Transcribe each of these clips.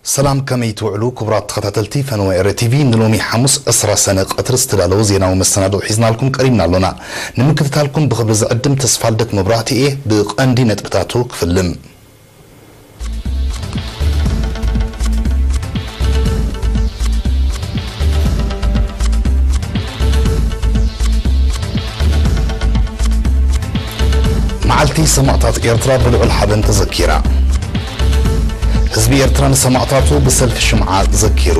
ሰላም፣ ከመይ ትውዕሉ ክቡራት ተኸታተልቲ ፈነወ ኤረ ቲቪ? ንሎሚ ሓሙስ ዕስራ ሰነ ቀትሪ ዝተዳለወ ዜናዊ መሰናድኦ ሒዝናልኩም ቀሪብና ኣሎና። ንምክትታልኩም ብኽብሪ ዝዕድም ተስፋልደት መብራህቲ እየ። ብቐንዲ ነጥብታቱ ክፍልም። መዓልቲ ሰማእታት ኤርትራ ብልዑል ሓበን ተዘኪራ። ህዝቢ ኤርትራ ንሰማእታቱ ብሰልፊ ሽምዓ ዘኪሩ።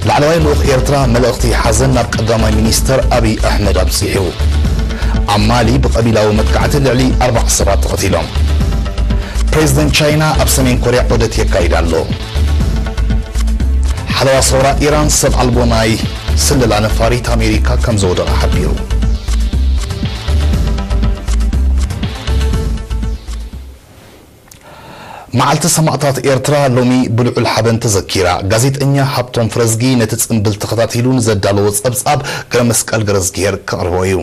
ላዕለዋይ ልኡኽ ኤርትራ መልእኽቲ ሓዘን ናብ ቀዳማይ ሚኒስተር ኣብይ ኣሕመድ ኣብጺሑ። ኣብ ማሊ ብቐቢላዊ መጥቃዕቲ ልዕሊ ኣርባዕተ ሰባት ተቐቲሎም። ፕሬዚደንት ቻይና ኣብ ሰሜን ኮርያ ዑደት የካይድ ኣሎ። ሓለዋ ሰውራ ኢራን ሰብ ኣልቦ ናይ ስለላ ነፋሪት ኣሜሪካ ከም ዘውደቐ ሓቢሩ። መዓልቲ ሰማእታት ኤርትራ ሎሚ ብልዑል ሓበን ተዘኪራ። ጋዜጠኛ ሃብቶም ፍረዝጊ ነቲ ጽምብል ተኸታቲሉ ንዘዳለዎ ጸብጻብ ገረመስቀል ገረዝግሄር ከቕርቦ እዩ።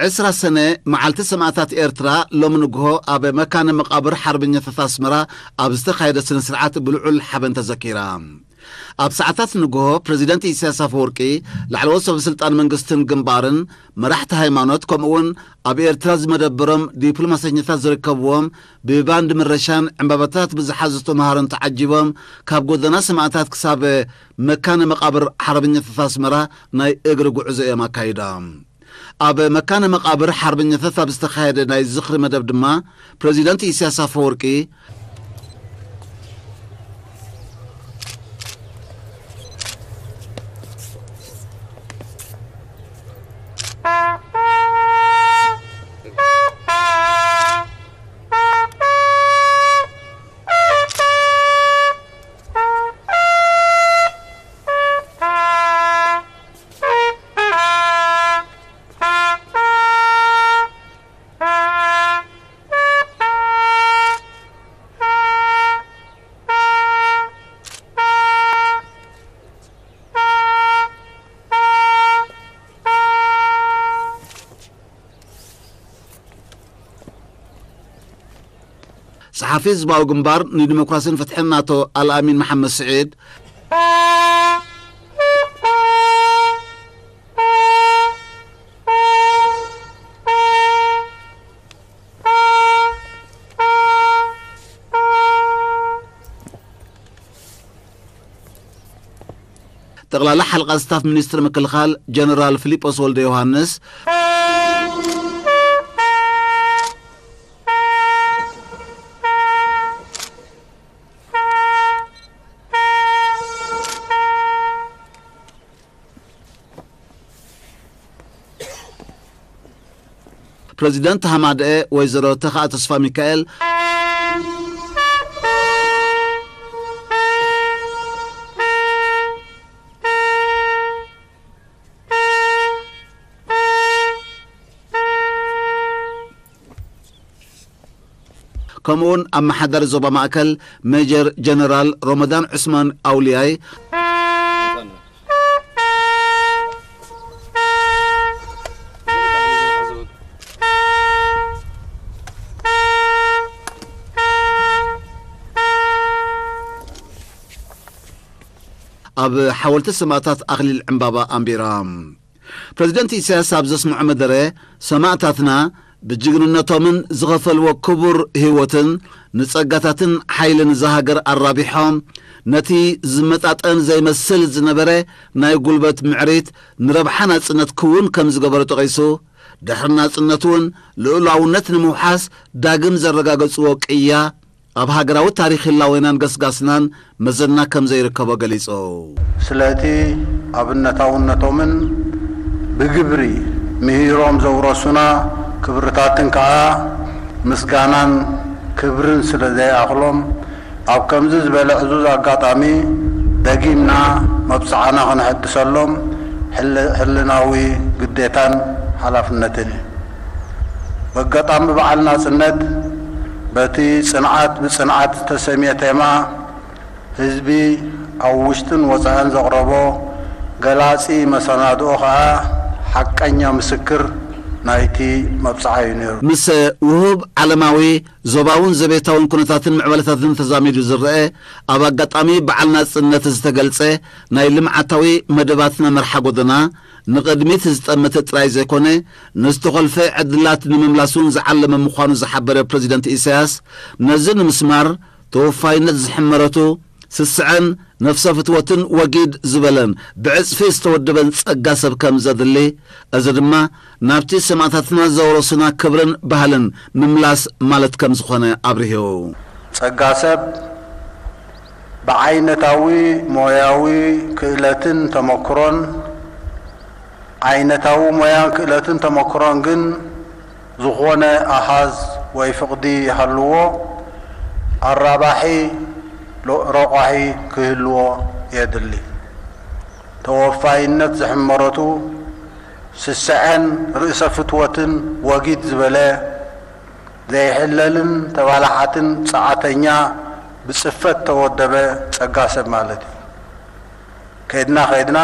ዕስራ ሰነ መዓልቲ ሰማእታት ኤርትራ ሎሚ ንግሆ ኣብ መካነ መቓብር ሓርበኛታት ኣስመራ ኣብ ዝተኻየደ ስነ ስርዓት ብልዑል ሓበን ተዘኪራ። ኣብ ሰዓታት ንግሆ ፕሬዚደንት ኢሳያስ ኣፈወርቂ፣ ላዕለዎት ሰበ ስልጣን መንግስትን ግንባርን፣ መራሕቲ ሃይማኖት፣ ከምኡ እውን ኣብ ኤርትራ ዝመደበሮም ዲፕሎማሰኛታት ዝርከብዎም ብባንድ ምረሻን ዕምባባታት ብዝሓዙ ተምሃሮን ተዓጂቦም ካብ ጎደና ሰማእታት ክሳብ መካነ መቓብር ሓርበኛታት ኣስመራ ናይ እግሪ ጉዕዞ እዮም ኣካይዶም። ኣብ መካነ መቓብር ሓርበኛታት ኣብ ዝተኻየደ ናይ ዝኽሪ መደብ ድማ ፕሬዚደንት ኢሳያስ ኣፈወርቂ፣ ጸሓፊ ህዝባዊ ግንባር ንዲሞክራስን ፍትሕን ኣቶ ኣልኣሚን መሓመድ ስዒድ፣ ጠቕላላ ሓለቓ ስታፍ ሚኒስትሪ ምክልኻል ጀነራል ፊሊጶስ ወልደ ዮሃንስ፣ ፕረዚደንት ሃማደኤ ወይዘሮ ተኽኣ ተስፋሚካኤል፣ ከምኡውን ኣመሓዳሪ ዞባ ማእከል ሜጀር ጀነራል ሮመዳን ዑስማን ኣውልያይ፣ ኣብ ሓወልቲ ሰማእታት ኣኽሊል ዕምባባ ኣንቢሮም። ፕረዚደንት ኢሳያስ ኣብ ዘስምዖ መደረ፣ ሰማእታትና ብጅግንነቶምን ዝኸፈልዎ ክቡር ህይወትን ንጸጋታትን ሓይልን እዛ ሃገር ኣራቢሖም፣ ነቲ ዝመጣጠን ዘይመስል ዝነበረ ናይ ጉልበት ምዕሪት ንረብሓ ናጽነት ክውን ከም ዝገበሮ ጠቒሱ፣ ድሕሪ ናጽነት እውን ልኡላውነት ንምውሓስ ዳግም ዘረጋገጽዎ ቅያ ኣብ ሃገራዊ ታሪኽ ህላዌናን ገስጋስናን መዘና ከም ዘይርከቦ ገሊጹ። ስለቲ ኣብነታውነቶምን ብግብሪ ምሂሮም ዘውረሱና ክብርታትን ከኣ ምስጋናን ክብርን ስለ ዘይኣኽሎም፣ ኣብ ከምዚ ዝበለ ዕዙዝ ኣጋጣሚ ደጊምና መብጽዓና ከነሐድሰሎም ሕል-፣ ሕልናዊ ግዴታን ሓላፍነትን እዩ። በጋጣሚ በዓል ናጽነት በቲ ጽንዓት ብጽንዓት ዝተሰምየ ቴማ ህዝቢ ኣብ ውሽጥን ወጻእን ዘቕረቦ ገላጺ መሰናድኦ ከኣ ሓቀኛ ምስክር ናይቲ መብጽዓ እዩ ነይሩ። ምስ ውሁብ ዓለማዊ፣ ዞባውን ዘቤታውን ኩነታትን ምዕባለታትን ተዛሚዱ ዝረአ፣ ኣብ ኣጋጣሚ በዓል ናጽነት ዝተገልጸ ናይ ልምዓታዊ መደባትና መርሓ ጎደና ንቕድሚት ዝጠመተ ጥራይ ዘይኮነ፣ ንዝተኾልፈ ዕድላት ንምምላስ እውን ዝዓለመ ምዃኑ ዝሓበረ ፕረዚደንት ኢሳያስ፣ ነዚ ንምስማር ተወፋይነት ዝሕመረቱ ስስዐን ነፍሰ ፍትወትን ወጊድ ዝበለን ብዕጽፊ ዝተወደበን ጸጋ ሰብ ከም ዘድሊ፣ እዚ ድማ ናብቲ ሰማእታትና ዘወረሱና ክብርን ባህልን ምምላስ ማለት ከም ዝኾነ ኣብሪሁ። ጸጋ ሰብ ብዓይነታዊ ሞያዊ ክእለትን ተመክሮን፣ ዓይነታዊ ሞያን ክእለትን ተመክሮን ግን ዝኾነ ኣሃዝ ወይ ፍቕዲ ይሃልዎ፣ ኣራባሒ ሎ-፣ ረቋሒ ክህልዎ የድሊ። ተወፋይነት ዝሕመረቱ ስስዐን ርእሰ ፍትወትን ወጊድ ዝበለ ዘይሕለልን ተባላሓትን ጸዓተኛ ብጽፈት ተወደበ ጸጋ ሰብ ማለት እዩ። ከይድና ከይድና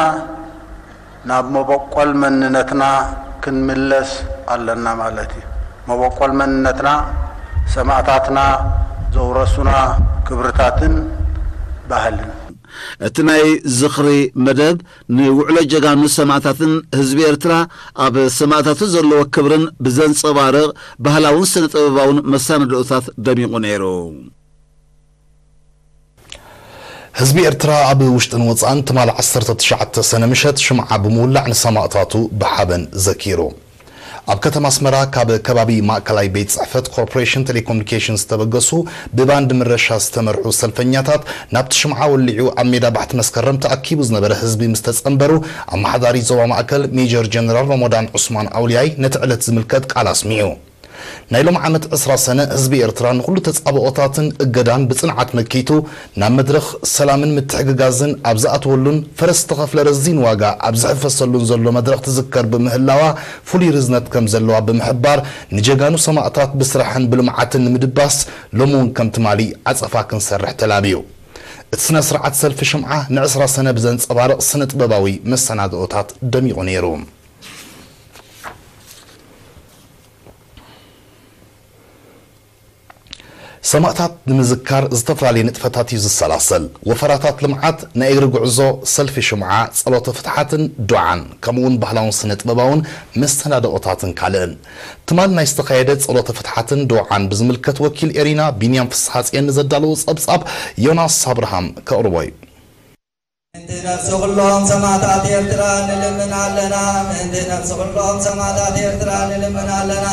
ናብ መበቆል መንነትና ክንምለስ ኣለና ማለት እዩ። መበቆል መንነትና ሰማእታትና ዘውረሱና ክብርታትን ባህልን። እቲ ናይ ዝኽሪ መደብ ንውዕሎ ጀጋኑ ሰማእታትን ህዝቢ ኤርትራ ኣብ ሰማእታቱ ዘለዎ ክብርን ብዘንጸባርቕ ባህላውን ስነ-ጥበባውን መሰናድኦታት ደሚቑ ነይሩ። ህዝቢ ኤርትራ ኣብ ውሽጥን ወጻእን ትማል ዓሰርተ ትሽዓተ ሰነ ምሸት ሽምዓ ብምውላዕ ንሰማእታቱ ብሓበን ዘኪሩ። ኣብ ከተማ ኣስመራ ካብ ከባቢ ማእከላይ ቤት ጽሕፈት ኮርፖሬሽን ቴሌኮሙኒኬሽን ዝተበገሱ ብባንድ ምረሻ ዝተመርሑ ሰልፈኛታት ናብቲ ሽምዓ ወሊዑ ኣብ ሜዳ ባሕቲ መስከረም ተኣኪቡ ዝነበረ ህዝቢ ምስ ተጸንበሩ፣ ኣመሓዳሪ ዞባ ማእከል ሜጀር ጀነራል ሮሞዳን ዑስማን ኣውልያይ ነቲ ዕለት ዝምልከት ቃል ኣስሚዑ። ናይ ሎም ዓመት ዕስራ ሰነ ህዝቢ ኤርትራ ንኹሉ ተጻብኦታትን እገዳን ብጽንዓት መኪቱ ናብ መድረኽ ሰላምን ምትሕግጋዝን ኣብ ዝኣትወሉን ፈረስ ዝተኸፍለ ረዚን ዋጋ ኣብ ዝሕፈሰሉን ዘሎ መድረኽ ትዝከር ብምህላዋ ፍሉይ ርዝነት ከም ዘለዋ ብምሕባር፣ ንጀጋኑ ሰማእታት ብስራሕን ብልምዓትን ንምድባስ ሎሚ እውን ከም ትማሊ ዓጸፋ ክንሰርሕ ተላብዩ። እቲ ስነ ስርዓት ሰልፊ ሽምዓ ንዕስራ ሰነ ብዘንጸባርቕ ስነ ጥበባዊ መሰናድኦታት ደሚቑ ነይሩ። ሰማእታት ንምዝካር ዝተፈላለየ ንጥፈታት እዩ ዝሰላሰል። ወፈራታት ልምዓት፣ ናይ እግሪ ጉዕዞ፣ ሰልፊ ሽምዓ፣ ጸሎተ ፍትሓትን ዱዓን፣ ከምኡውን ባህላውን ስነ ጥበባውን መሰናድኦታትን ካልእን። ትማል ናይ ዝተኻየደ ጸሎተ ፍትሓትን ዱዓን ብዝምልከት ወኪል ኤሪና ቢንያም ፍስሓጽየን ንዘዳለዎ ጸብጻብ ዮናስ ኣብርሃም ከቕርቦ እዩ። ምእንቲ ነፍሲ ኩሎም ሰማእታት ኤርትራ ንልምን ኣለና። ምእንቲ ነፍሲ ኩሎም ሰማእታት ኤርትራ ንልምን ኣለና።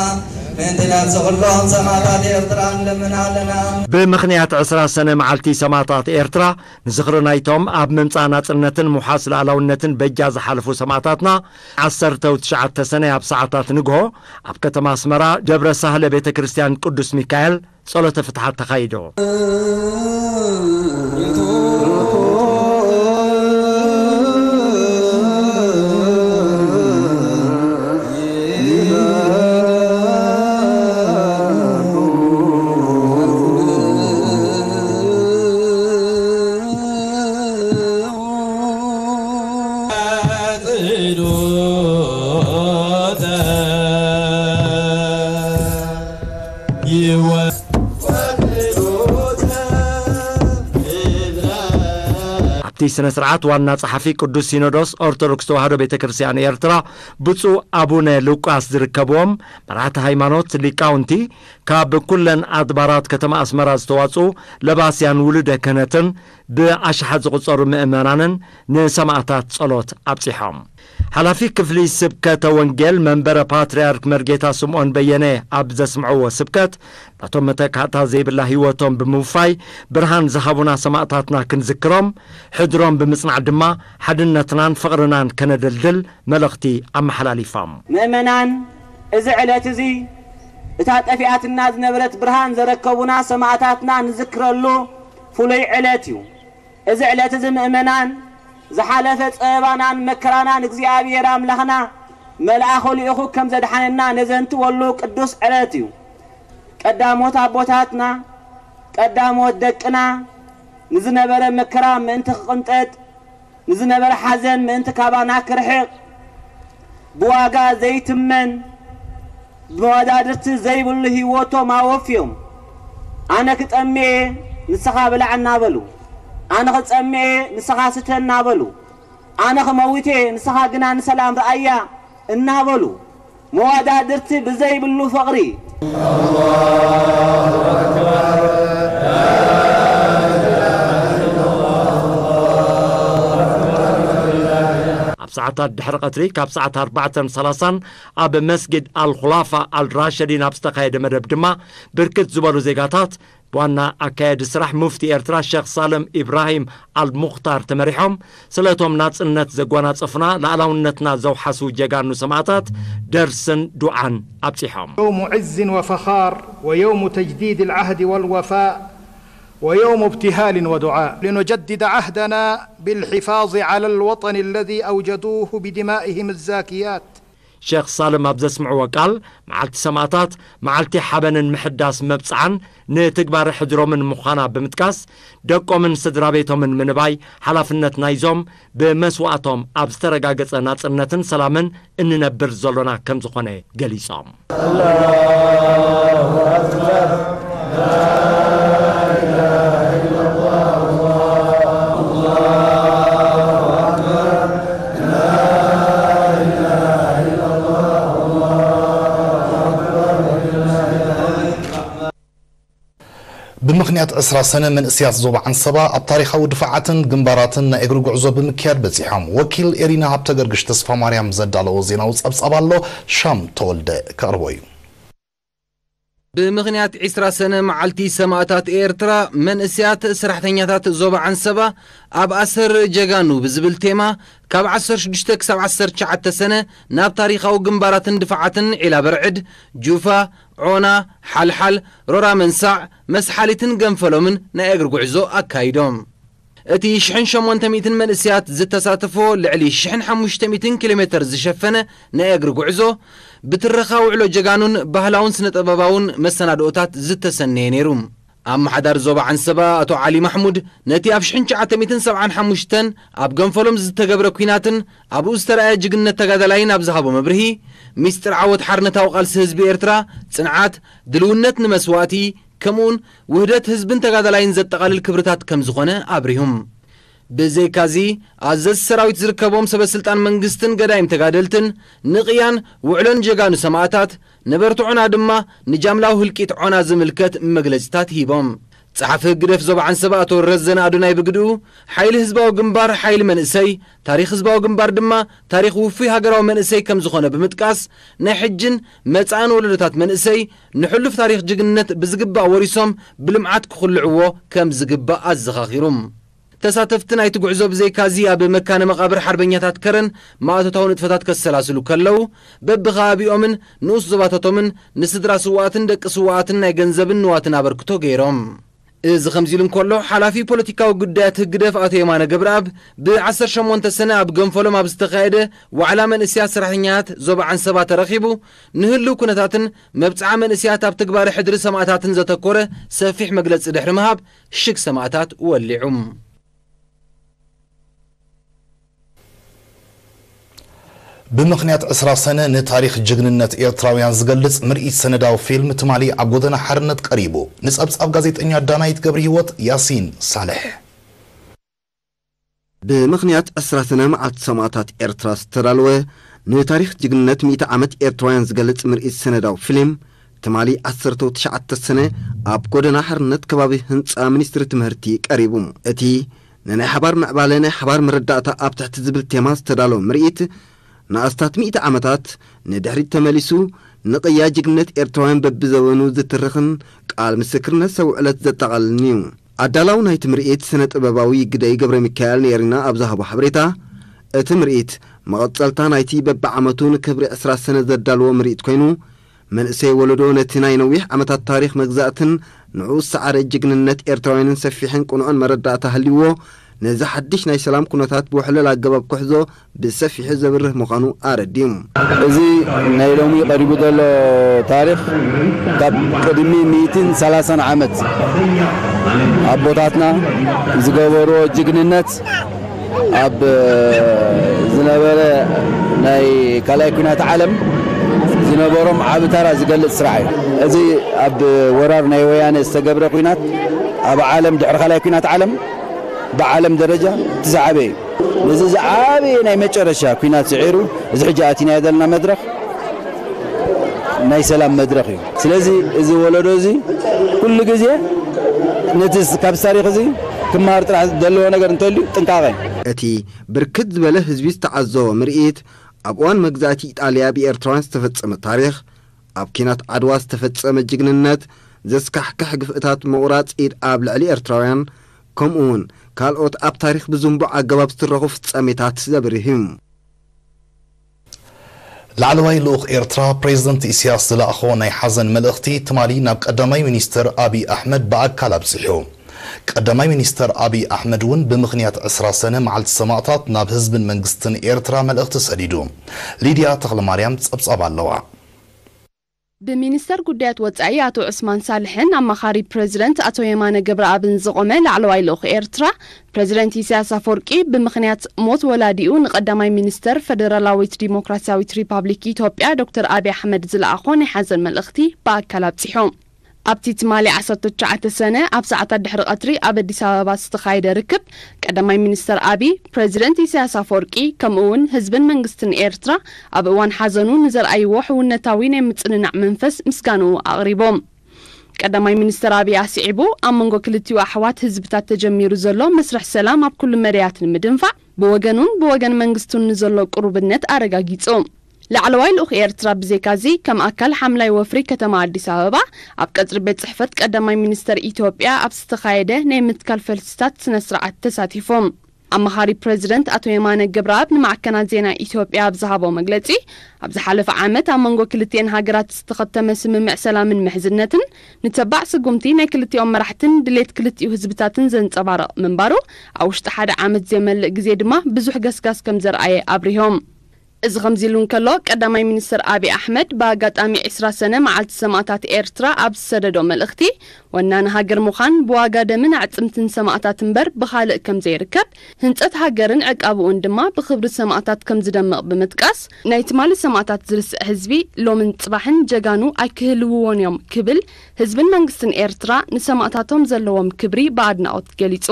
ምእንቲ ነፍሲ ኩሎም ሰማእታት ኤርትራ ንልምን ኣለና። ብምኽንያት ዕስራ ሰነ መዓልቲ ሰማእታት ኤርትራ፣ ንዝኽሪ ናይቶም ኣብ ምምጻእ ናጽነትን ምውሓስ ልኣላውነትን በጃ ዝሓለፉ ሰማእታትና፣ ዓሰርተ ትሽዓተ ሰነ ኣብ ሰዓታት ንግሆ ኣብ ከተማ ኣስመራ ደብረ ሳህለ ቤተ ክርስቲያን ቅዱስ ሚካኤል ጸሎተ ፍትሓት ተኻይዶ። ኣብቲ ስነ ስርዓት ዋና ጸሓፊ ቅዱስ ሲኖዶስ ኦርቶዶክስ ተዋህዶ ቤተ ክርስቲያን ኤርትራ ብፁዕ ኣቡነ ሉቃስ ዝርከብዎም መራሕቲ ሃይማኖት፣ ሊቃውንቲ፣ ካብ ኩለን ኣድባራት ከተማ ኣስመራ ዝተዋጽኡ ለባስያን ውሉደ ክህነትን ብኣሽሓት ዝቑጸሩ ምእመናንን ንሰማእታት ጸሎት ኣብጺሖም። ሓላፊ ክፍሊ ስብከተ ወንጌል መንበረ ፓትርያርክ መርጌታ ስምዖን በየነ ኣብ ዘስምዕዎ ስብከት፣ ናቶም መተካእታ ዘይብላ ህይወቶም ብምውፋይ ብርሃን ዝሃቡና ሰማእታትና ክንዝክሮም፣ ሕድሮም ብምጽናዕ ድማ ሓድነትናን ፍቕርናን ከነደልድል መልእኽቲ ኣመሓላሊፎም። ምእመናን፣ እዚ ዕለት እዚ እታ ጠፊኣትና ዝነበረት ብርሃን ዘረከቡና ሰማእታትና ንዝክረሉ ፍሉይ ዕለት እዩ። እዚ ዕለት እዚ ምእመናን፣ ዝሓለፈ ጸበባናን መከራናን እግዚኣብሔር ኣምላኽና መልኣኹ ልኢኹ ከም ዘድሓነና ነዘንትወሉ ቅዱስ ዕለት እዩ። ቀዳሞት ኣቦታትና፣ ቀዳሞት ደቅና፣ ንዝነበረ መከራ ምእንቲ ክቕንጠጥ፣ ንዝነበረ ሓዘን ምእንቲ ካባና ክርሕቕ፣ ብዋጋ ዘይትመን፣ ብመወዳድርቲ ዘይብሉ ህይወቶም ኣወፍዮም። ኣነ ክጠምየ፣ ንስኻ ብላዕ እናበሉ፣ ኣነ ክጸምየ፣ ንስኻ ስተ እናበሉ፣ ኣነ ክመውት እየ፣ ንስኻ ግና ንሰላም ረኣያ እናበሉ፣ መወዳድርቲ ብዘይብሉ ፍቕሪ። ኣብ ሰዓታት ድሕሪ ቀትሪ ካብ ሰዓት ኣርባዕተን ሰላሳን ኣብ መስጊድ ኣልኹላፋ ኣልራሸዲን ኣብ ዝተኻየደ መደብ ድማ ብርክት ዝበሉ ዜጋታት ብዋና ኣካያዲ ስራሕ ሙፍቲ ኤርትራ ሸኽ ሳልም ኢብራሂም ኣልሙኽታር ተመሪሖም ስለቶም ናጽነት ዘጓናጸፉና፣ ላዕላውነትና ዘውሓሱ ጀጋኑ ሰማእታት ደርስን ዱዓን ኣብጺሖም። يوم عز وفخار، ويوم تجديد العهد والوفاء، ويوم ابتهال ودعاء، لنجدد عهدنا بالحفاظ على الوطن الذي أوجدوه بدمائهم الزاكيات. ሸኽ ሳልም ኣብ ዘስምዕዎ ቃል፣ መዓልቲ ሰማእታት መዓልቲ ሓበንን ምሕዳስ መብጽዓን ንትግባረ ሕድሮምን ምዃና ብምጥቃስ፣ ደቆምን ስድራ ቤቶምን ምንባይ ሓላፍነት ናይዞም ብመስዋእቶም ኣብ ዝተረጋገጸ ናጽነትን ሰላምን እንነብር ዘሎና ከም ዝኾነ ገሊጾም። ብምኽንያት ዕስራ ሰነ መንእስያት ዞባ ዓንሰባ ኣብ ታሪኻዊ ድፋዓትን ግንባራትን ናይ እግሪ ጉዕዞ ብምክያድ በጺሖም። ወኪል ኤሪና ሃብተገርግሽ ተስፋማርያም ዘዳለዎ ዜናዊ ጸብጻብ ኣሎ፣ ሻም ተወልደ ከቕርቦ እዩ። ብምኽንያት ዕስራ ሰነ መዓልቲ ሰማእታት ኤርትራ፣ መንእስያት ሰራሕተኛታት ዞባ ዓንሰባ ኣብ ኣሰር ጀጋኑ ብዝብል ቴማ ካብ ዓሰርተ ሽዱሽተ ክሳብ ዓሰርተ ትሽዓተ ሰነ ናብ ታሪኻዊ ግንባራትን ድፋዓትን ዒላ በርዕድ፣ ጁፋ፣ ዖና፣ ሓልሓል፣ ሮራ መንሳዕ፣ መስሓሊትን ገንፈሎምን ናይ እግሪ ጉዕዞ ኣካይዶም። እቲ ሽሕን ሸሞንተ ሚእትን መንእስያት ዝተሳተፎ ልዕሊ ሽሕን ሓሙሽተ ሚእትን ኪሎ ሜተር ዝሸፈነ ናይ እግሪ ጉዕዞ፣ ብትረኻ ውዕሎ ጀጋኑን ባህላውን ስነ-ጥበባውን መሰናድኦታት ዝተሰነየ ነይሩ። ኣመሓዳሪ ዞባ ዓንሰባ ኣቶ ዓሊ ማሕሙድ ነቲ ኣብ ሽሕን ትሽዓተ ሚእትን ሰብዓን ሓሙሽተን ኣብ ገንፈሎም ዝተገብረ ኲናትን ኣብኡ ዝተረኣየ ጅግንነት ተጋዳላይን ኣብ ዝሃቦ መብርሂ፣ ሚስጥር ዓወት ሓርነታዊ ቃልሲ ህዝቢ ኤርትራ፣ ጽንዓት፣ ድልውነት ንመስዋእቲ፣ ከምኡውን ውህደት ህዝብን ተጋዳላይን ዘጠቓልል ክብርታት ከም ዝኾነ ኣብሪሁም። ብዘይካዚ፣ ኣዘዝቲ ሰራዊት ዝርከቦም ሰበ ስልጣን መንግስትን ገዳይም ተጋደልትን ንቕያን ውዕሎን ጀጋኑ ሰማእታት፣ ነበርቲ ዖና ድማ ንጃምላዊ ህልቂት ዖና ዝምልከት መግለጺታት ሂቦም። ጸሓፊ ህግደፍ ዞባ ዓንሰባ ኣቶ ረዘነ ኣዶናይ ብግድኡ፣ ሓይሊ ህዝባዊ ግንባር ሓይሊ መንእሰይ፣ ታሪኽ ህዝባዊ ግንባር ድማ ታሪኽ ውፉይ ሃገራዊ መንእሰይ ከም ዝኾነ ብምጥቃስ፣ ናይ ሕጅን መጻእን ወለዶታት መንእሰይ ንሕሉፍ ታሪኽ ጅግንነት ብዝግባእ ወሪሶም ብልምዓት ክኹልዕዎ ከም ዝግባእ ኣዘኻኺሩ። ተሳተፍቲ ናይቲ ጉዕዞ ብዘይካዚ ኣብ መካነ መቓብር ሓርበኛታት ከረን ማእቶታዊ ንጥፈታት ከሰላስሉ ከለዉ፣ በብኸባቢኦምን ንኡስ ዞባታቶምን ንስድራ ስውኣትን ደቂ ስውኣትን ናይ ገንዘብን ንዋትን ኣበርክቶ ገይሮም። እዚ ከምዚ ኢሉ እንከሎ፣ ሓላፊ ፖለቲካዊ ጉዳያት ህግደፍ ኣቶ የማነ ገብረኣብ ብ ዓሰርተ ሸሞንተ ሰነ ኣብ ገንፈሎም ኣብ ዝተኻየደ ዋዕላ መንእስያት ሰራሕተኛታት ዞባ ዓንሰባ ተረኺቡ፣ ንህልው ኩነታትን መብጽዓ መንእስያት ኣብ ትግባረ ሕድሪ ሰማእታትን ዘተኮረ ሰፊሕ መግለጺ ድሕሪ ምሃብ፣ ሽግ ሰማእታት ወሊዑ። ብምኽንያት ዕስራ ሰነ ንታሪኽ ጅግንነት ኤርትራውያን ዝገልጽ ምርኢት ሰነዳዊ ፊልም ትማሊ ኣብ ጎደና ሓርነት ቀሪቡ። ንጸብጻብ ጋዜጠኛ ዳናይት ገብረሂወት፣ ያሲን ሳልሕ። ብምኽንያት ዕስራ ሰነ መዓልቲ ሰማእታት ኤርትራ ዝተዳለወ ንታሪኽ ጅግንነት ሚእቲ ዓመት ኤርትራውያን ዝገልጽ ምርኢት ሰነዳዊ ፊልም ትማሊ ዓሰርተ ትሽዓተ ሰነ ኣብ ጎደና ሓርነት ከባቢ ህንጻ ሚኒስትሪ ትምህርቲ ቀሪቡ። እቲ ንናይ ሓባር ምዕባለ ናይ ሓባር መረዳእታ ኣብ ትሕቲ ዝብል ቴማ ዝተዳለወ ምርኢት ንኣስታት ሚእቲ ዓመታት ንድሕሪት ተመሊሱ ንቕያ ጅግንነት ኤርትራውያን በብዘበኑ ዝትርኽን ቃል ምስክርነት ሰብ ዕለት ዘጠቓልልን እዩ። ኣዳላዊ ናይቲ ምርኢት ስነ ጥበባዊ ግደይ ገብረ ሚካኤል ንኤሪና ኣብ ዝሃቦ ሓበሬታ፣ እቲ ምርኢት መቐጸልታ ናይቲ በብዓመቱ ንክብሪ ዕስራ ሰነ ዘዳልዎ ምርኢት ኮይኑ፣ መንእሰይ ወለዶ ነቲ ናይ ነዊሕ ዓመታት ታሪኽ መግዛእትን ንዕኡ ዝሰዓረ ጅግንነት ኤርትራውያንን ሰፊሕን ቅኑዕን መረዳእታ ሃልይዎ ነዚ ሓድሽ ናይ ሰላም ኩነታት ብውሕሉል ኣገባብ ክሕዞ ብሰፊሑ ዘብርህ ምዃኑ ኣረዲኡ። እዚ ናይ ሎሚ ቀሪቡ ዘሎ ታሪኽ ካብ ቅድሚ ሚእትን ሰላሳን ዓመት ኣቦታትና ዝገበርዎ ጅግንነት ኣብ ዝነበረ ናይ ካልኣይ ኲናት ዓለም ዝነበሮም ዓቢ ተራ ዝገልጽ ስራሕ እዩ። እዚ ኣብ ወራር ናይ ወያነ ዝተገብረ ኲናት ኣብ ዓለም ድሕሪ ካልኣይ ኲናት ዓለም ብዓለም ደረጃ እቲ ዝዓበየ እዩ። ነዚ ዝዓበየ ናይ መጨረሻ ኲናት ስዒሩ እዚ ሕጂ ኣቲናዮ ዘለና መድረኽ ናይ ሰላም መድረኽ እዩ። ስለዚ እዚ ወለዶ እዚ ኩሉ ግዜ ነቲ ካብ ታሪኽ እዚ ክመሃር ጥራሕ ዘለዎ ነገር እንተልዩ ጥንቃቐ። እቲ ብርክት ዝበለ ህዝቢ ዝተዓዘቦ ምርኢት ኣብ እዋን መግዛእቲ ኢጣልያ ብኤርትራውያን ዝተፈጸመ ታሪኽ፣ ኣብ ኲናት ዓድዋ ዝተፈጸመ ጅግንነት፣ ዘስካሕክሕ ግፍዕታት ምቑራጽ ኢድ ኣብ ልዕሊ ኤርትራውያን፣ ከምኡ እውን ካልኦት ኣብ ታሪኽ ብዝንቡዕ ኣገባብ ዝትረኹ ፍጻሜታት ዘብርህ እዩ። ላዕለዋይ ልኡኽ ኤርትራ ፕሬዝደንት ኢሳያስ ዝለኣኾ ናይ ሓዘን መልእኽቲ ትማሊ ናብ ቀዳማይ ሚኒስትር ኣብይ ኣሕመድ ብኣካል ኣብጺሑ። ቀዳማይ ሚኒስትር ኣብይ ኣሕመድ እውን ብምኽንያት ዕስራ ሰነ መዓልቲ ሰማእታት ናብ ህዝብን መንግስትን ኤርትራ መልእኽቲ ሰዲዱ። ሊድያ ተኽለማርያም ጸብጻብ ኣለዋ። ብሚኒስተር ጉዳያት ወጻኢ ኣቶ ዑስማን ሳልሕን ኣማኻሪ ፕረዚደንት ኣቶ የማነ ገብረኣብን ዝቖመ ላዕለዋይ ልኡኽ ኤርትራ፣ ፕረዚደንት ኢሳያስ ኣፈወርቂ ብምኽንያት ሞት ወላዲኡ ንቐዳማይ ሚኒስተር ፈደራላዊት ዲሞክራስያዊት ሪፓብሊክ ኢትዮጵያ ዶክተር ኣብይ ኣሕመድ ዝለኣኾ ናይ ሓዘን መልእኽቲ ብኣካል ኣብጺሑ። ኣብቲ ትማሊ ዓሰርተ ትሽዓተ ሰነ ኣብ ሰዓታት ድሕሪ ቀትሪ ኣብ ኣዲስ ኣበባ ዝተኻየደ ርክብ፣ ቀዳማይ ሚኒስተር ኣብይ፣ ፕረዚደንት ኢሳያስ ኣፈወርቂ፣ ከምኡ እውን ህዝብን መንግስትን ኤርትራ ኣብ እዋን ሓዘኑ ንዘርኣይዎ ሕውነታዊ ናይ ምጽንናዕ መንፈስ ምስጋንኡ ኣቕሪቦም። ቀዳማይ ሚኒስተር ኣብይ ኣስዒቡ፣ ኣብ መንጎ ክልቲኡ ኣሕዋት ህዝብታት ተጀሚሩ ዘሎ መስርሕ ሰላም ኣብ ኩሉ መዳያት ንምድንፋዕ ብወገኑን ብወገን መንግስቱን ንዘሎ ቅሩብነት ኣረጋጊጹ። ላዕለዋይ ልኡኽ ኤርትራ ብዘይካዚ፣ ከም ኣካል ሓምላይ ወፍሪ ከተማ ኣዲስ ኣበባ፣ ኣብ ቀጽሪ ቤት ጽሕፈት ቀዳማይ ሚኒስተር ኢትዮጵያ ኣብ ዝተኻየደ ናይ ምትካል ፈልስታት ስነ ስርዓት ተሳቲፎም። ኣማኻሪ ፕረዚደንት ኣቶ የማነ ገብረኣብ ንማዕከናት ዜና ኢትዮጵያ ኣብ ዝሃቦ መግለጺ፣ ኣብ ዝሓለፈ ዓመት ኣብ መንጎ ክልቲኤን ሃገራት ዝተኸተመ ስምምዕ ሰላምን ምሕዝነትን፣ ንተባዕ ስጉምቲ ናይ ክልቲኦም መራሕትን ድሌት ክልቲኡ ህዝብታትን ዘንጸባርቕ ምንባሩ፣ ኣብ ውሽጢ ሓደ ዓመት ዘይመልእ ግዜ ድማ ብዙሕ ገስጋስ ከም ዘርኣየ ኣብሪሆም። እዚ ከምዚ ኢሉ እንከሎ፣ ቀዳማይ ሚኒስትር ኣብይ ኣሕመድ ብኣጋጣሚ ዕስራ ሰነ መዓልቲ ሰማእታት ኤርትራ ኣብ ዝሰደዶ መልእኽቲ፣ ወናኒ ሃገር ምዃን ብዋጋ ደምን ኣዕጽምትን ሰማእታት እምበር ብኻልእ ከም ዘይርከብ፣ ህንጸት ሃገርን ዕቃብኡን ድማ ብኽብሪ ሰማእታት ከም ዝደምቕ ብምጥቃስ፣ ናይ ትማሊ ሰማእታት ዝርስዕ ህዝቢ ሎምን ጽባሕን ጀጋኑ ኣይክህልውዎን እዮም ክብል፣ ህዝብን መንግስትን ኤርትራ ንሰማእታቶም ዘለዎም ክብሪ ብኣድናቖት ገሊጹ።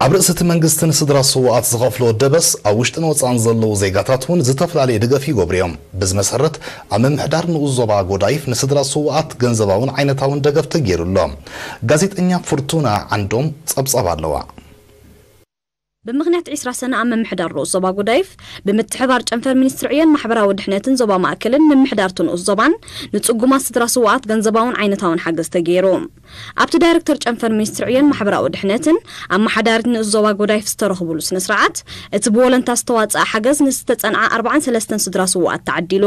ኣብ ርእሲ እቲ መንግስቲ ንስድራ ስውኣት ዝኸፍሎ ደበስ፣ ኣብ ውሽጥን ወጻእን ዘለዉ ዜጋታት እውን ዝተፈላለየ ደገፍ ይገብሩ እዮም። በዚ መሰረት፣ ኣብ ምምሕዳር ንኡስ ዞባ ጎዳይፍ ንስድራ ስውኣት ገንዘባውን ዓይነታውን ደገፍ ተገይሩ ኣሎ። ጋዜጠኛ ፍርቱና ዓንዶም ጸብጻብ ኣለዋ። ብምኽንያት ዕስራ ሰነ ኣብ ምምሕዳር ንኡስ ዞባ ጎዳይፍ፣ ብምትሕባር ጨንፈር ሚኒስትሪ ዕዮን ማሕበራዊ ድሕነትን ዞባ ማእከልን ምምሕዳር እቲ ንኡስ ዞባን፣ ንጽጉማት ስድራ ስውኣት ገንዘባውን ዓይነታውን ሓገዝ ተገይሩ። ኣብቲ ዳይረክተር ጨንፈር ሚኒስትሪ ዕዮን ማሕበራዊ ድሕነትን ኣመሓዳሪት ንኡስ ዞባ ጎዳይፍ ዝተረኽቡሉ ስነ ስርዓት፣ እቲ ብወለንታ ዝተዋጽኣ ሓገዝ ንዝተጸንዓ ኣርባዓን ሰለስተን ስድራ ስውኣት ተዓዲሉ።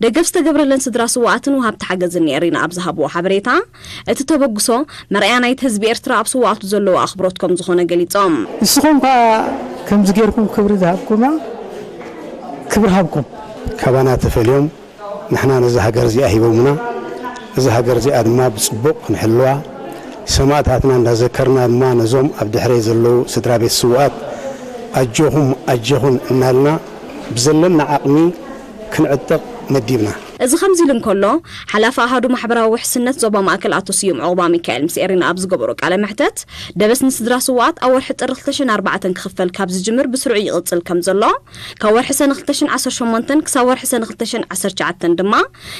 ደገፍ ዝተገብረለን ስድራ ስውኣትን ወሃብቲ ሓገዝን ንኤሪና ኣብ ዝሃብዎ ሓበሬታ፣ እቲ ተበግሶ መርኣያ ናይቲ ህዝቢ ኤርትራ ኣብ ስውኣቱ ዘለዎ ኣኽብሮት ከም ዝኾነ ገሊጾም። ንስኹም ከኣ ከምዚ ጌርኩም ክብሪ ዝሃብኩማ ክብሪ ሃብኩም። ካባና ተፈልዮም ንሕና ነዛ ሃገር እዚኣ ሂቦምና፣ እዛ ሃገር እዚኣ ድማ ብጽቡቕ ክንሕልዋ፣ ሰማእታትና እንዳዘከርና ድማ ነዞም ኣብ ድሕረይ ዘለዉ ስድራ ቤት ስውኣት ኣጆኹም ኣጀኹን እናልና ብዘለና ዓቕሚ ክንዕጥቕ መዲብና። እዚ ከምዚ ኢሉ እንከሎ፣ ሓላፊ ኣሃዱ ማሕበራዊ ውሕስነት ዞባ ማእከል ኣቶ ስዩም ዑቕባሚካኤል ምስ ኤሪና ኣብ ዝገበሮ ቃለ መሕተት፣ ደበስ ንስድራ ስውኣት ኣብ ወርሒ ጥሪ ክልተ ሽሕን ኣርባዕተን ክኽፈል ካብ ዝጅምር ብስሩዕ ይቕጽል ከም ዘሎ፣ ካብ ወርሒ ሰነ ክልተ ሽሕን ዓሰርተ ሸሞንተን ክሳብ ወርሒ ሰነ ክልተ ሽሕን ዓሰርተ ትሽዓተን ድማ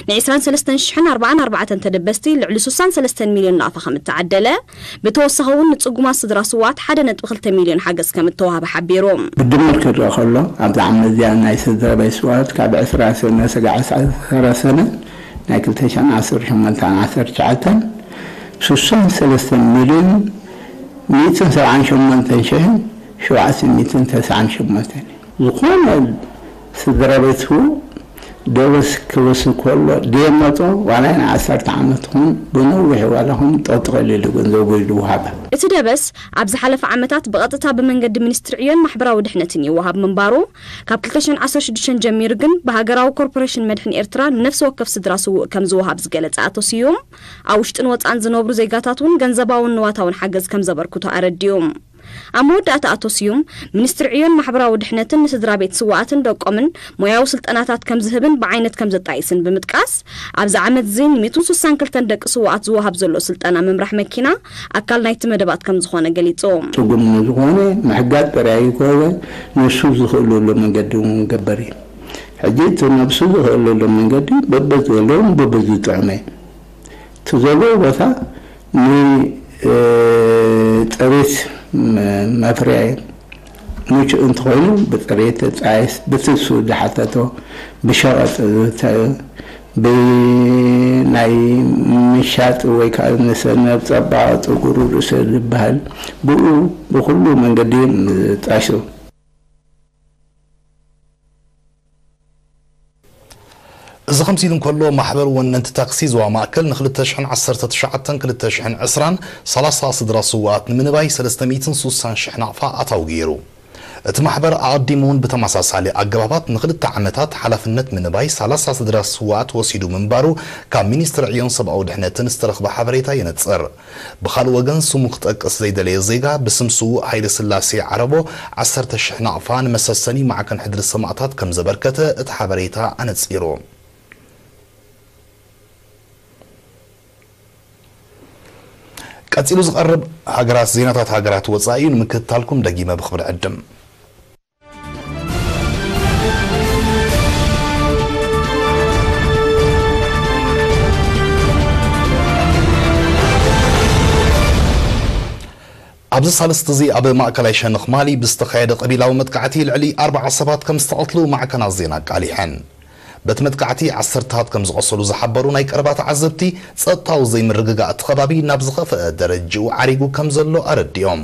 ን ዕስራን ሰለስተን ሽሕን ኣርባዓን ኣርባዕተን ተደበስቲ ልዕሊ ስሳን ሰለስተን ሚልዮን ናቕፋ ከም እተዓደለ፣ ብተወሳኺ እውን ንጽጉማት ስድራ ስውኣት ሓደ ነጥቢ ክልተ ሚልዮን ሓገዝ ከም እተዋህበ ሓቢሩ። ብድምር ክረኣ ከሎ፣ ኣብዛ ዓመት እዚኣ ናይ ስድራ ቤት ስውኣት ካብ ዕስራ ሰነ ስጋዕ ዓሰርተ ሰነ ናይ ክልተ ሽሕን ዓሰርተ ሸሞንተን ዓሰርተ ትሽዓተን ስሳን ሰለስተን ሚልዮን ሚእትን ሰብዓን ሸሞንተን ሽሕን ሸውዓተ ሚእትን ተስዓን ሸሞንተን እዩ። ዝኾነ ስድራ ቤት ስዉእ ደበስ ክወስ ከሎ ደየመጾ ዋላ ንዓሰርተ ዓመት ኹን ብነዊሕ ዋላ ኹን ጠጥቐሊሉ ገንዘቡ ይወሃብ። እቲ ደበስ ኣብ ዝሓለፈ ዓመታት ብቐጥታ ብመንገዲ ሚኒስትሪ ዕዮን ማሕበራዊ ድሕነትን ይወሃብ ምንባሩ፣ ካብ ክልተ ሽሕን ዓሰርተ ሽዱሽተን ጀሚሩ ግን ብሃገራዊ ኮርፖሬሽን መድሕን ኤርትራ ንነፍሲ ወከፍ ስድራ ስዉእ ከም ዝወሃብ ዝገለጸ ኣቶ ስዩም፣ ኣብ ውሽጥን ወጻን ዝነብሩ ዜጋታት እውን ገንዘባውን ንዋታውን ሓገዝ ከም ዘበርክቱ ኣረዲኡ። ኣብ መወዳእታ ኣቶ ስዩም፣ ሚኒስትሪ ዕዮን ማሕበራዊ ድሕነትን ንስድራ ቤት ስውኣትን ደቆምን ሞያዊ ስልጠናታት ከም ዝህብን ብዓይነት ከም ዘጣይስን ብምጥቃስ፣ ኣብዚ ዓመት እዚ ን ሚእትን ስሳን ክልተን ደቂ ስውኣት ዝወሃብ ዘሎ ስልጠና ምምራሕ መኪና ኣካል ናይቲ መደባት ከም ዝኾነ ገሊጹ። ጽጉም ንዝኾነ ምሕጋዝ ጥራይ ኣይኮነ፣ ንሱ ዝኽእለሉ መንገዲ እውን ገበር እዩ። ሕጂ እቲ ነብሱ ዝኽእለሉ መንገዲ በበዝበለውን በበዝጥዕመ እቲ ዘሎ ቦታ ን-፣ እ፣ ጥሪት ም-፣ መፍርያ እዩ። ምቹእ እንተኾይኑ ብጥሪት ጻይስ፣ ብትሱ ዝሓተቶ፣ ብሸቐጥ ዝተ-፣ ብናይ ምሻጥ ወይ ከዓ ንሰነብ ጸባቐ ጥጉሩ ርእሰ ዝበሃል ብኡ ብኹሉ መንገዲ እዮም ዝጣይሱ። እዚ ከምዚ ኢሉ እንከሎ፣ ማሕበር ወነንቲ ታክሲ ዞባ ማእከል ንክልተ ሽሕን ዓሰርተ ትሽዓተን ክልተ ሽሕን ዕስራን ሰላሳ ስድራ ስውኣት ንምንባይ ሰለስተ ሚእትን ስሳን ሽሕ ናቕፋ ኣታዊ ገይሩ። እቲ ማሕበር ኣቐዲሙ እውን ብተመሳሳሊ ኣገባባት ንክልተ ዓመታት ሓላፍነት ምንባይ ሰላሳ ስድራ ስውኣት ወሲዱ ምንባሩ ካብ ሚኒስትሪ ዕዮን ሰብኣዊ ድሕነትን ዝተረኽበ ሓበሬታ የነጽር። ብኻልእ ወገን፣ ስሙ ክጠቅስ ዘይደለየ ዜጋ፣ ብስም ስዉእ ሃይለ ስላሴ ዓረቦ፣ ዓሰርተ ሽሕ ናቕፋ ንመሰሰኒ ማዕከን ሕድሪ ሰማእታት ከም ዘበርከተ እቲ ሓበሬታ ኣነጺሩ። ቀጺሉ ዝቐርብ ሃገራት፣ ዜናታት ሃገራት ወጻኢ እዩ። ንምክትታልኩም ደጊመ ብኽብሪ ዕድም። ኣብዚ ሳልስቲ እዚ ኣብ ማእከላይ ሸነኽ ማሊ ብዝተኻየደ ቀቢላዊ መጥቃዕቲ ልዕሊ ኣርባዓ ሰባት ከም ዝተቐትሉ ማዕከናት ዜና ኣቃሊሐን። በቲ መጥቃዕቲ ዓሰርተታት ከም ዝቐሰሉ ዝሓበሩ ናይ ቀረባ ተዓዘብቲ፣ ጸጥታዊ ዘይምርግጋእ እቲ ከባቢ ናብ ዝኸፍአ ደረጅኡ ዓሪጉ ከም ዘሎ ኣረዲኦም።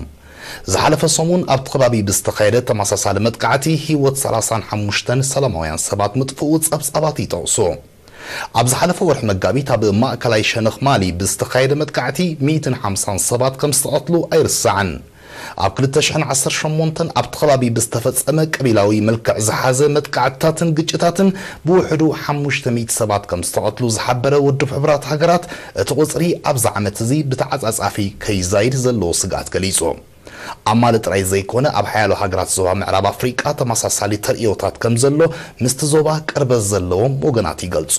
ዝሓለፈ ሰሙን ኣብቲ ከባቢ ብዝተኻየደ ተመሳሳሊ መጥቃዕቲ ህይወት ሰላሳን ሓሙሽተን ሰላማውያን ሰባት ምጥፍኡ ጸብጻባት ይጠቕሱ። ኣብ ዝሓለፈ ወርሒ መጋቢት ኣብ ማእከላይ ሸነኽ ማሊ ብዝተኻየደ መጥቃዕቲ ሚእትን ሓምሳን ሰባት ከም ዝተቐትሉ ኣይርሳዕን። ኣብ ክልተ ሽሕን ዓሰርተ ሸሞንተን ኣብቲ ከባቢ ብዝተፈጸመ ቀቢላዊ መልክዕ ዝሓዘ መጥቃዕትታትን ግጭታትን ብውሕዱ ሓሙሽተ ሚእቲ ሰባት ከም ዝተቐትሉ ዝሓበረ ውድብ ሕቡራት ሃገራት፣ እቲ ቁጽሪ ኣብዚ ዓመት እዚ ብተዓጻጻፊ ከይዛይድ ዘለዎ ስግኣት ገሊጹ። ኣብ ማሊ ጥራይ ዘይኮነ፣ ኣብ ሓያሎ ሃገራት ዞባ ምዕራብ ኣፍሪቃ ተመሳሳሊ ተርእዮታት ከም ዘሎ ምስቲ ዞባ ቅርበት ዘለዎም ወገናት ይገልጹ።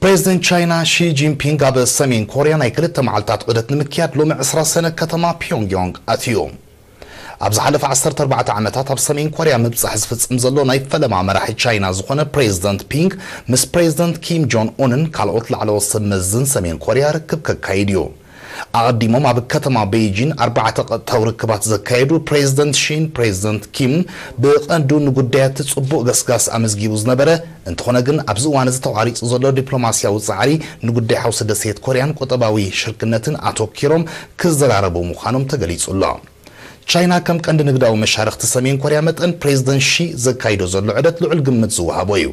ፕሬዚደንት ቻይና ሺ ጂንፒንግ ኣብ ሰሜን ኮርያ ናይ ክልተ መዓልታት ዑደት ንምክያድ ሎሚ ዕስራ ሰነ ከተማ ፒዮንግዮንግ ኣትዩ። ኣብ ዝሓለፈ ዓሰርተ ኣርባዕተ ዓመታት ኣብ ሰሜን ኮርያ ምብጻሕ ዝፍጽም ዘሎ ናይ ፈለማ መራሒ ቻይና ዝኾነ ፕሬዚደንት ፒንግ፣ ምስ ፕሬዚደንት ኪም ጆን ኡንን ካልኦት ላዕለዎት ሰብ መዝን ሰሜን ኮርያ ርክብ ከካይድ እዩ። ኣቐዲሞም ኣብ ከተማ ቤይጂን ኣርባዕተ ቀጥታዊ ርክባት ዘካየዱ ፕሬዚደንት ሺን ፕሬዚደንት ኪም፣ ብቐንዱ ንጉዳያት ጽቡቕ ገስጋስ ኣመዝጊቡ ዝነበረ እንተኾነ ግን፣ ኣብዚ እዋን እዚ ተቋሪጹ ዘሎ ዲፕሎማስያዊ ጻዕሪ ንጉዳይ ሓውሲ ደሴት ኮርያን ቁጠባዊ ሽርክነትን ኣተኪሮም ክዘራረቡ ምዃኖም ተገሊጹ ኣሎ። ቻይና ከም ቀንዲ ንግዳዊ መሻርኽቲ ሰሜን ኮርያ መጠን፣ ፕሬዚደንት ሺ ዘካይዶ ዘሎ ዑደት ልዑል ግምት ዝወሃቦ እዩ።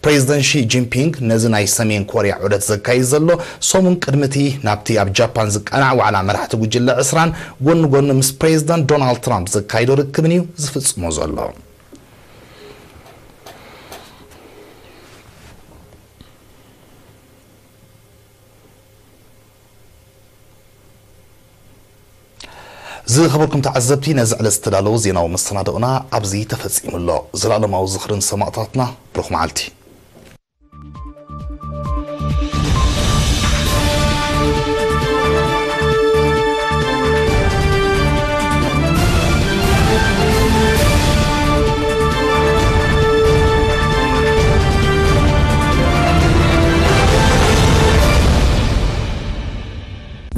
ፕሬዚደንት ሺ ጂንፒንግ ነዚ ናይ ሰሜን ኮርያ ዑደት ዘካይድ ዘሎ፣ ሰሙን ቅድሚ እቲ ናብቲ ኣብ ጃፓን ዝቃናዕ ዋዕላ መራሕቲ ጉጅለ ዕስራን ጎኒ ጎኒ ምስ ፕሬዚደንት ዶናልድ ትራምፕ ዘካይዶ ርክብን እዩ ዝፍጽሞ ዘሎ። ዝኸበርኩም ተዓዘብቲ፣ ነዚ ዕለት ዝተዳለዉ ዜናዊ መሰናድኦና ኣብዚ ተፈጺሙ ኣሎ። ዘላለማዊ ዝኽርን ሰማእታትና፣ ብሩኽ መዓልቲ።